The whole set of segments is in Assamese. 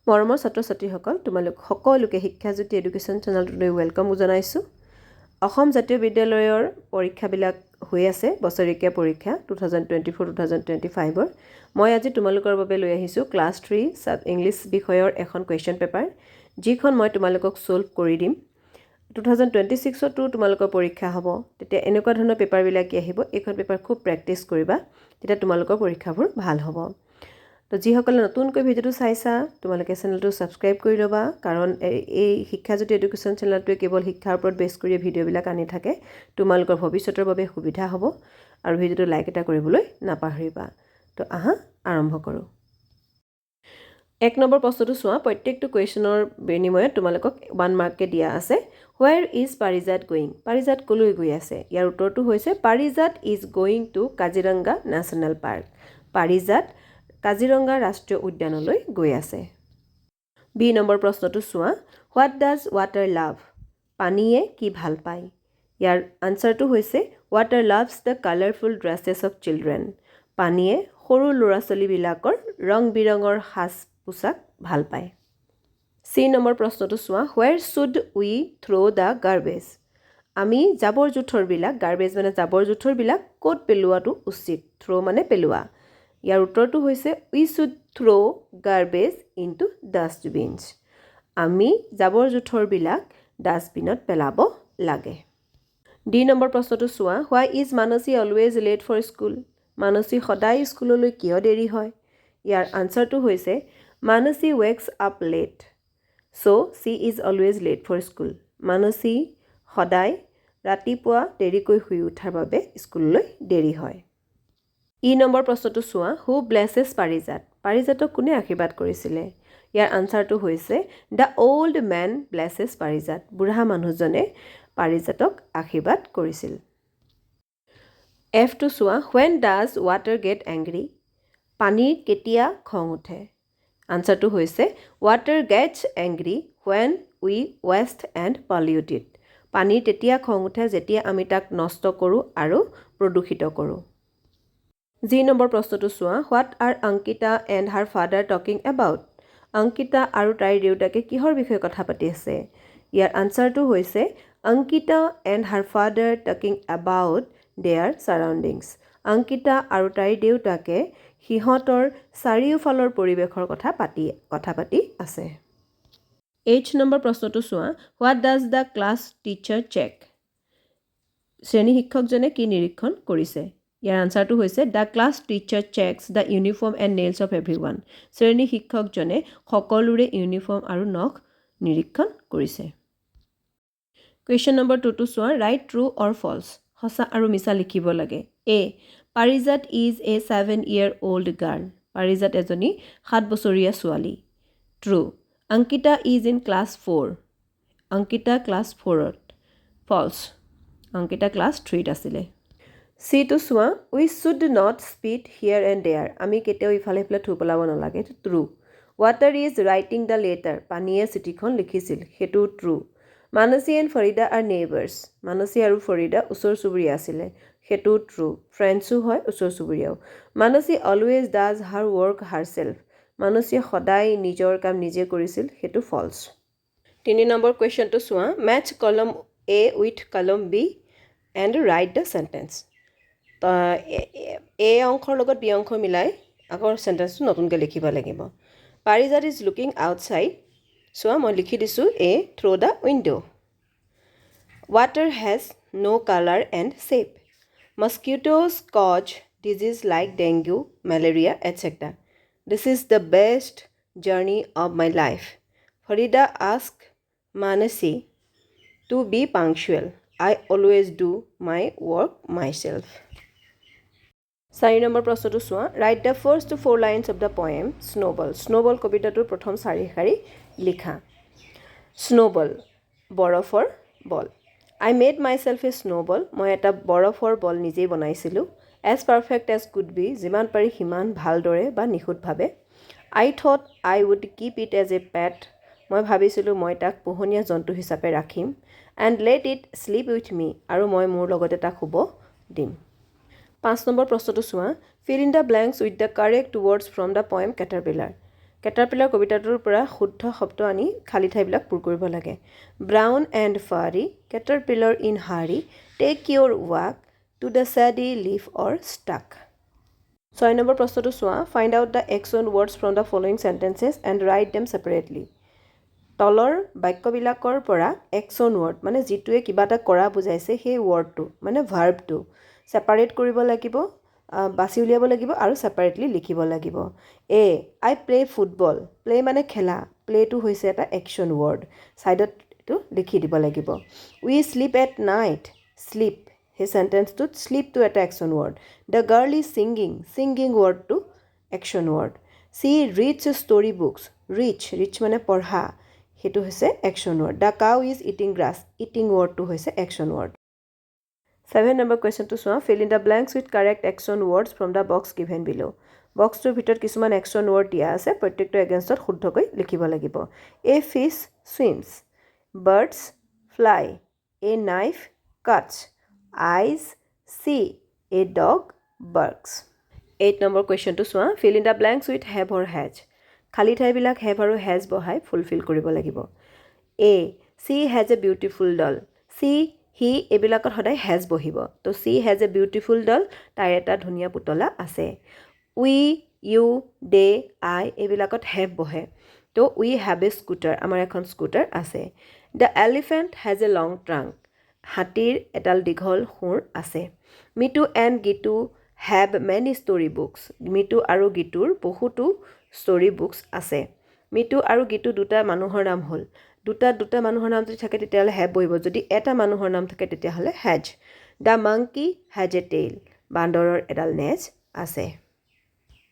মৰমৰ ছাত্ৰ ছাত্ৰীসকল, তোমালোক সকলোকে শিক্ষাজ্যোতি এডুকেশ্যন চেনেলটোলৈ welcome জনাইছোঁ। অসম জাতীয় বিদ্যালয়ৰ পৰীক্ষাবিলাক হৈ আছে, বছৰেকীয়া পৰীক্ষা 2024, 2025ৰ। মই আজি তোমালোকৰ বাবে লৈ আহিছোঁ ক্লাছ থ্ৰী ছাব ইংলিছ বিষয়ৰ এখন কুৱেশ্যন পেপাৰ, যিখন মই তোমালোকক ছ'ল্ভ কৰি দিম। 2026তো তোমালোকৰ পৰীক্ষা হ'ব, তেতিয়া এনেকুৱা ধৰণৰ পেপাৰবিলাকেই আহিব। এইখন পেপাৰ খুব প্ৰেক্টিছ কৰিবা, তেতিয়া তোমালোকৰ পৰীক্ষাবোৰ ভাল হ'ব। তো যিসকলে নতুনকৈ ভিডিঅ'টো চাইছা, তোমালোকে চেনেলটো ছাবস্ক্ৰাইব কৰি ল'বা, কাৰণ এই শিক্ষাজ্যোতি এডুকেশ্যন চেনেলটোৱে কেৱল শিক্ষাৰ ওপৰত বেছ কৰিয়ে ভিডিঅ'বিলাক আনি থাকে। তোমালোকৰ ভৱিষ্যতৰ বাবে সুবিধা হ'ব। আৰু ভিডিঅ'টো লাইক এটা কৰিবলৈ নাপাহৰিবা। তো আহা, আৰম্ভ কৰোঁ। এক নম্বৰ প্ৰশ্নটো চোৱা। প্ৰত্যেকটো কুৱেশ্যনৰ বিনিময়ত তোমালোকক ওৱান মাৰ্ককৈ দিয়া আছে। Where is Parijat going? পাৰিজাত ক'লৈ গৈ আছে? ইয়াৰ উত্তৰটো হৈছে, Parijat is going to Kaziranga National Park. পাৰিজাত কাজিৰঙা ৰাষ্ট্ৰীয় উদ্যানলৈ গৈ আছে। বি নম্বৰ প্ৰশ্নটো চোৱা। What does water love? পানীয়ে কি ভাল পায়? ইয়াৰ আনচাৰটো হৈছে, Water loves the colourful dresses of children. পানীয়ে সৰু ল'ৰা ছোৱালীবিলাকৰ ৰং বিৰঙৰ সাজ পোছাক ভাল পায়। চি নম্বৰ প্ৰশ্নটো চোৱা। Where should we throw the garbage? আমি জাবৰ জোঁথৰবিলাক, গাৰ্বেজ মানে জাবৰ জোঁথৰবিলাক ক'ত পেলোৱাটো উচিত? থ্ৰ' মানে পেলোৱা। ইয়াৰ উত্তৰটো হৈছে, We should throw garbage into dustbins. আমি জাবৰ জোঁথৰবিলাক ডাষ্টবিনত পেলাব লাগে। ডি নম্বৰ প্ৰশ্নটো চোৱা। Why is Manasi always late for school? Manasi সদায় স্কুললৈ কিয় দেৰি হয়? ইয়াৰ আনচাৰটো হৈছে, Manasi wakes up late, so she is always late for school. Manasi সদায় ৰাতিপুৱা দেৰিকৈ শুই উঠাৰ বাবে স্কুললৈ দেৰি হয়। ই নম্বৰ প্ৰশ্নটো চোৱা। Who blesses Parijat? পাৰিজাতক কোনে আশীৰ্বাদ কৰিছিলে? ইয়াৰ আনচাৰটো হৈছে, The old man blesses Parijat. বুঢ়া মানুহজনে পাৰিজাতক আশীৰ্বাদ কৰিছিল। এফটো চোৱা। When does water get angry? পানীৰ কেতিয়া খং উঠে? আনচাৰটো হৈছে, Water gets angry when we waste and pollute it. পানীৰ তেতিয়া খং উঠে যেতিয়া আমি তাক নষ্ট কৰোঁ আৰু প্ৰদূষিত কৰোঁ। জি নম্বৰ প্ৰশ্নটো চোৱা। What are Ankita and her father talking about? Ankita আৰু তাইৰ দেউতাকে কিহৰ বিষয়ে কথা পাতি আছে? ইয়াৰ আনচাৰটো হৈছে, Ankita and her father talking about their surroundings. Ankita আৰু তাইৰ দেউতাকে সিহঁতৰ চাৰিওফালৰ পৰিৱেশৰ কথা পাতি আছে। এইচ নম্বৰ প্ৰশ্নটো চোৱা। What does the class teacher check? শ্ৰেণী শিক্ষকজনে কি নিৰীক্ষণ কৰিছে? ইয়াৰ আনচাৰটো হৈছে, The class teacher checks the uniform and nails of everyone. শ্ৰেণী শিক্ষকজনে সকলোৰে ইউনিফৰ্ম আৰু নখ নিৰীক্ষণ কৰিছে। কুৱেশ্যন নম্বৰ টুটো চোৱা। Write true or false. সঁচা আৰু মিছা লিখিব লাগে। A, Parijat is a 7 year old girl. পাৰিজাত এজনী 7 বছৰীয়া ছোৱালী। True. Ankita is in class 4. Ankita class ফ'ৰত। ফল্ছ। অংকিতা ক্লাছ থ্ৰীত আছিলে। চিটো চোৱা। We should not spit here and there. আমি কেতিয়াও ইফালে সিফালে থু পেলাব নালাগে। সেইটো true. Water is writing the letter. পানীয়ে চিঠিখন লিখিছিল, সেইটো true. Manasi and Farida are neighbours. Manasi আৰু ফৰিদা ওচৰ চুবুৰীয়া আছিলে, সেইটো ট্ৰু। ফ্ৰেণ্ডছো হয়, ওচৰ চুবুৰীয়াও। Manasi always does her work herself. মানসীয়ে সদায় নিজৰ কাম নিজে কৰিছিল, সেইটো ফল্ছ। তিনি নম্বৰ কুৱেশ্যনটো চোৱা। Match column A with column B and write the sentence. এ অংশৰ লগত বি অংশ মিলাই আকৌ চেণ্টেন্সটো নতুনকৈ লিখিব লাগিব। Parijat is looking outside, চোৱা, মই লিখি দিছোঁ A, through the window. Water has no colour and shape. Mosquitoes cause disease like dengue, malaria, etcetera. This is the best journey of my life. Farida ask Manasi to be punctual. I always do my work myself. চাৰি নম্বৰ প্ৰশ্নটো চোৱা। Write the first four lines of the poem Snowball. Snowball কবিতাটোৰ প্ৰথম চাৰি শাৰী লিখা। স্ন'বল, বৰফৰ বল। I made myself a snowball, মই এটা বৰফৰ বল নিজেই বনাইছিলোঁ, as perfect as could be, যিমান পাৰি সিমান ভালদৰে বা নিখুঁতভাৱে। I thought I would keep it as a pet, মই ভাবিছিলোঁ মই তাক পোহনীয়া জন্তু হিচাপে ৰাখিম, and let it sleep with me, আৰু মই মোৰ লগতে তাক শুব দিম। পাঁচ নম্বৰ প্ৰশ্নটো চোৱা। Fill in the blanks with the correct words from the poem Caterpillar. Caterpillar কবিতাটোৰ পৰা শুদ্ধ শব্দ আনি খালী ঠাইবিলাক পূৰ কৰিব লাগে। Brown and furry, caterpillar in hurry, take your walk to the shady leaf or stalk. 6 number প্ৰশ্নটো চোৱা, find out the action words from the following sentences and write them separately. তলৰ বাক্যবিলাকৰ পৰা একশ্যন ৱৰ্ড মানে যিটোৱে কিবা এটা কৰা বুজাইছে সেই ৱৰ্ডটো মানে ভাৰ্বটো ছেপাৰেট কৰিব লাগিব, বাছি উলিয়াব লাগিব আৰু ছেপাৰেটলি লিখিব লাগিব। A, I play football. Play মানে খেলা, প্লে'টো হৈছে এটা একশ্যন ৱৰ্ড, ছাইডত এইটো লিখি দিব লাগিব। We sleep at night. Sleep, সেই চেণ্টেন্সটোত শ্লিপটো এটা action word. The girl is singing, singing ৱৰ্ডটো action word. She reads story books. Reads, reads মানে পঢ়া, সেইটো হৈছে action word. The cow is eating grass, eating ৱৰ্ডটো হৈছে একশ্যন ৱৰ্ড। 7 নম্বৰ কুৱেশ্যনটো চোৱা, fill in the blanks with correct action words from the box given below. বক্সটোৰ ভিতৰত কিছুমান একশ্যন ৱৰ্ড দিয়া আছে, প্ৰত্যেকটো এগেইনষ্টত শুদ্ধকৈ লিখিব লাগিব। A fish swims, birds fly, a knife cuts, eyes see, a dog barks. 8 number কুৱেশ্যনটো চোৱা, fill in the blanks with have or has. খালী ঠাইবিলাক have আৰু হেজ বহাই ফুলফিল কৰিব লাগিব। A, she has a beautiful doll. She, he এইবিলাকত সদায় হেজ বহিব। তো she has a beautiful doll, তাইৰ এটা ধুনীয়া পুতলা আছে। উই, ইউ, দে, আই এইবিলাকত have বহে। তো we have a scooter, আমাৰ এখন স্কুটাৰ আছে। The elephant has a long trunk, হাতীৰ এডাল দীঘল শুঁৰ আছে। Mitu and Gitu have many story books, Mitu আৰু গীতুৰ বহুতো ষ্টৰী বুকছ আছে। মিতু আৰু গীতু দুটা মানুহৰ নাম হ'ল, দুটা দুটা মানুহৰ নাম যদি থাকে তেতিয়াহ'লে have বহিব, যদি এটা মানুহৰ নাম থাকে তেতিয়াহ'লে has. The monkey has a tail, বান্দৰৰ এডাল নেজ আছে।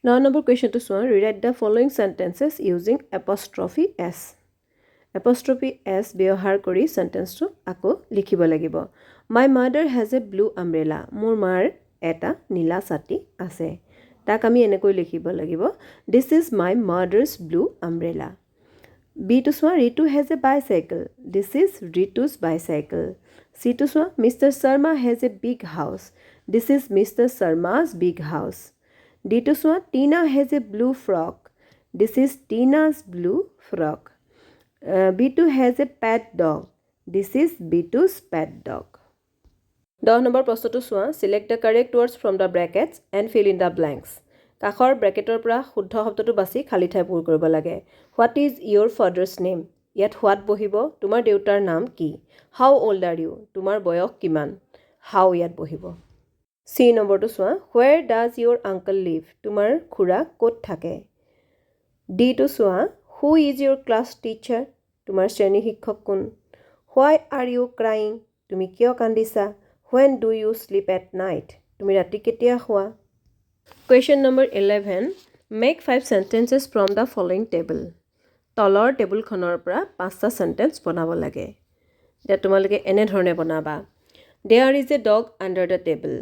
9 নম্বৰ কুৱেশ্যনটো চোৱা, rewrite the following sentences using apostrophe s. Apostrophe s ব্যৱহাৰ কৰি চেণ্টেন্সটো আকৌ লিখিব লাগিব। My mother has a blue umbrella, মোৰ মাৰ এটা নীলা ছাতি আছে। তাক আমি এনেকৈ লিখিব লাগিব, this is my mother's blue umbrella. বিটো চোৱা, Ritu has a bicycle, this is Ritu's bicycle. চিটো চোৱা, Mister Sharma has a big house, this is Mister Sharma's big house. ডিটো চোৱা, Tina has a blue frock, this is Tina's blue frock. Bitu has a pet dog, this is Bitu's pet dog. 10 number প্ৰশ্নটো চোৱা, select the correct words from the brackets and fill in the blanks. কাষৰ ব্ৰেকেটৰ পৰা শুদ্ধ শব্দটো বাছি খালী ঠাই পূৰ কৰিব লাগে। What is your father's name, ইয়াত what বহিব, তোমাৰ দেউতাৰ নাম কি। How old are you, তোমাৰ বয়স কিমান, হাউ ইয়াত বহিব। চি নম্বৰটো চোৱা, where does your uncle live, তোমাৰ খুৰা ক'ত থাকে। ডিটো চোৱা, who is your class teacher, তোমাৰ শ্ৰেণী শিক্ষক কোন। Why are you crying, তুমি কিয় কান্দিছা। When do you sleep at night, তুমি ৰাতি কেতিয়া শোৱা। Question number 11, make 5 sentences from the following table. তলৰ টেবুলখনৰ পৰা 5টা চেণ্টেন্স বনাব লাগে। এতিয়া তোমালোকে এনেধৰণে বনাবা। There is a dog under the table,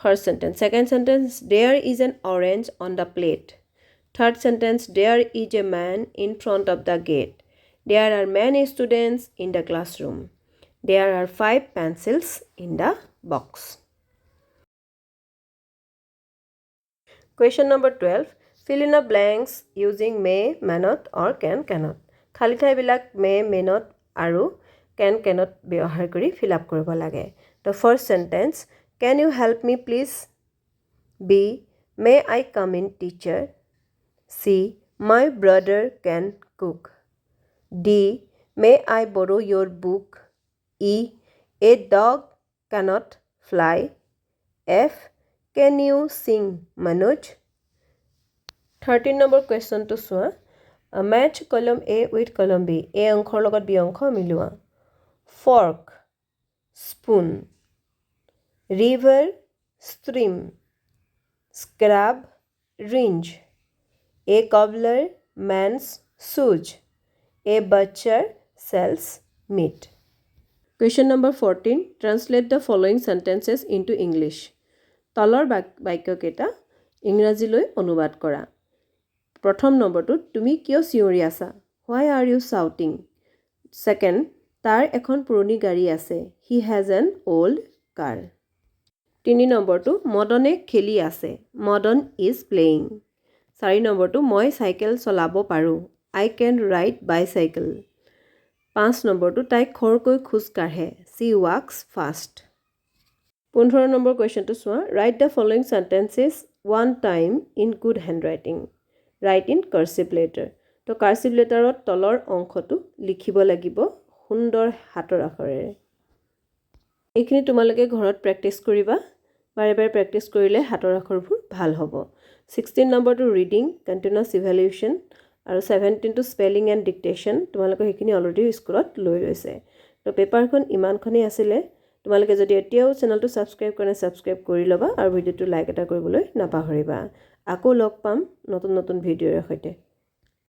first sentence. Second sentence, there is an orange on the plate. Third sentence, there is a man in front of the gate. There are many students in the classroom. There are 5 pencils in the box. Question number 12, fill in the blanks using may, may not or can, cannot. খালী ঠাইবিলাক may, may not আৰু can, cannot ব্যৱহাৰ কৰি ফিল আপ কৰিব লাগে। The first sentence, can you help me please? B, may I come in teacher? C, my brother can cook. D, may I borrow your book? E, a dog cannot fly. F, can you sing Manoj? 13 number কুৱেশ্যনটো চোৱা, match column A with column B. A অংশৰ লগত বি অংশ মিলোৱা। Fork, spoon, river, stream, scrub, wring, a cobbler mends shoes, a butcher sells meat. Question number 14, translate the following sentences into English. তলৰ বাক্যকেইটা ইংৰাজীলৈ অনুবাদ কৰা। প্ৰথম নম্বৰটোত, তুমি কিয় চিঞৰি আছা? Why are you shouting? Second, তাৰ এখন পুৰণি গাড়ী আছে। He has an old car. 3 নম্বৰটো, মদনে খেলি আছে। Madan is playing. চাৰি নম্বৰটো, মই চাইকেল চলাব পাৰোঁ। I can ride bicycle. পাঁচ নম্বৰটো, তাই খৰকৈ খোজ কাঢ়ে। She walks fast. 15 number কুৱেশ্যনটো চোৱা। Write the following sentences one time in good handwriting. Write in cursive letter. তো কাৰ্চিভ লেটাৰত তলৰ অংশটো লিখিব লাগিব সুন্দৰ হাতৰ আখৰেৰে। এইখিনি তোমালোকে ঘৰত প্ৰেক্টিছ কৰিবা। বাৰে বাৰে প্ৰেক্টিছ কৰিলে হাতৰ আখৰবোৰ ভাল হ'ব। 16 নম্বৰটো ৰিডিং, কণ্টিনিউৱাছ ইভেলিউশ্যন আৰু 17টো স্পেলিং এণ্ড ডিক্টেশ্যন। তোমালোকে সেইখিনি অলৰেডি স্কুলত লৈ লৈছে। তো পেপাৰখন ইমানখনেই আছিলে। তোমালোকে যদি এতিয়াও চেনেলটো ছাবস্ক্ৰাইব কৰা নাই, ছাবস্ক্ৰাইব কৰি ল'বা আৰু ভিডিঅ'টো লাইক এটা কৰিবলৈ নাপাহৰিবা। আকৌ লগ পাম নতুন নতুন ভিডিঅ'ৰ সৈতে।